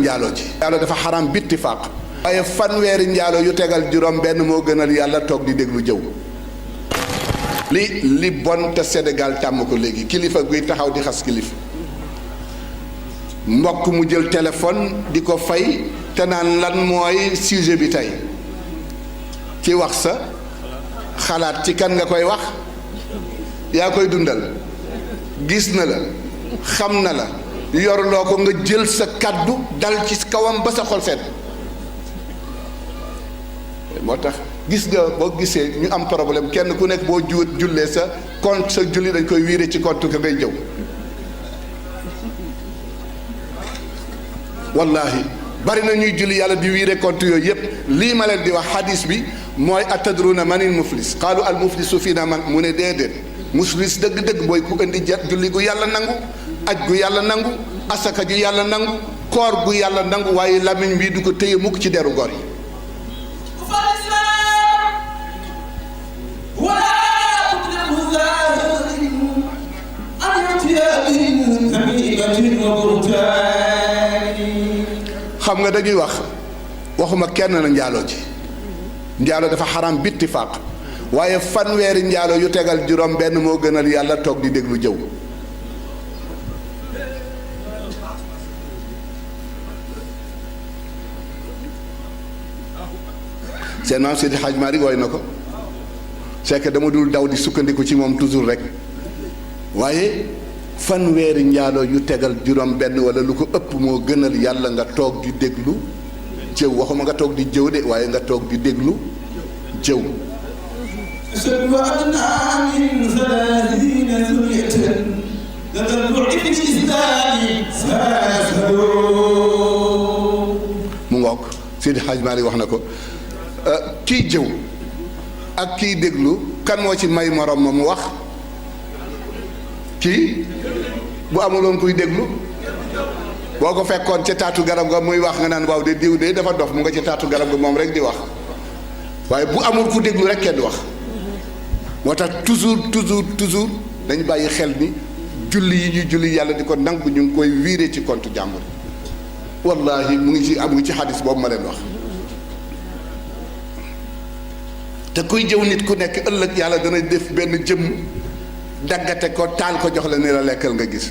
njaaloo ji njaaloo dafa xaram bittifaaq waaye fanweeri njaaloo yu tegal juróom benn moo gënal yàlla toog di déglu jëw li bon te Sénégal tàmm ko léegi kilifa guy taxaw di xas kilifa mbokk mu jël téléphone di ko fay te naan lan mooy sujet bi tey ci wax sa xalaat ci kan nga koy wax yaa koy dundal gis na la xam na la yorloo ko nga jël sa kaddu dal ci kawam ba sa xol sedd moo tax gis nga boo gisee ñu am problème kenn ku nekk boo jullee sa compte sa julli dañ koy wiire ci compte ka ngay jëw wallahi bari na ñuy julli yàlla di wiire compte yooyu yépp lii ma leen di wax hadis bi mooy atadruna manil muflis qaalu al muflisu fiina man mu ne déedéet muflis dëgg-dëgg mooy ku indi julli gu yàlla nangu aj gu yàlla nangu asaka ju yàlla nangu koor gu yàlla nangu waaye lamiñ bii du ko téye mukk ci deru gor yi xam nga dañuy waxuma kenn na njaaloo ji njaaloo dafa xaram bittifaaq waaye fanweeri njaaloo yu tegal juróom benn moo gënal yàlla toog di déglu jëw seen maam Seydi Hadj Malick woy na ko c'est que dama dul daw di sukkandiku ci moom toujours rek waaye fanweeri njaaloo yu tegal juróom benn wala lu ko ëpp moo gënal yàlla nga toog di déglu jëw waxuma nga toog di jëw de waaye nga toog di déglu jëw mu ngoog Seydi Hadj Malick wax na ko kii jëw ak kii déglu kan moo ci may morom ma mu wax kii bu amuloon kuy déglu boo ko fekkoon ca taatu garab ga muy wax nga naan waaw de diw de dafa dof mu nga ca taatu garab ga moom rek di wax waaye bu amul ku déglu rek kenn wax moo tax toujours dañ bàyyi xel ni julli yi ñuy julli yàlla di ko nangu ñu ngi koy wiire ci compte jàmbur wallahi mu ngi ci xadis boobu ma leen wax te kuy jëw nit ku nekk ëllëg yàlla dana def benn jëmm daggate ko taal ko jox la ni la lekkal nga gis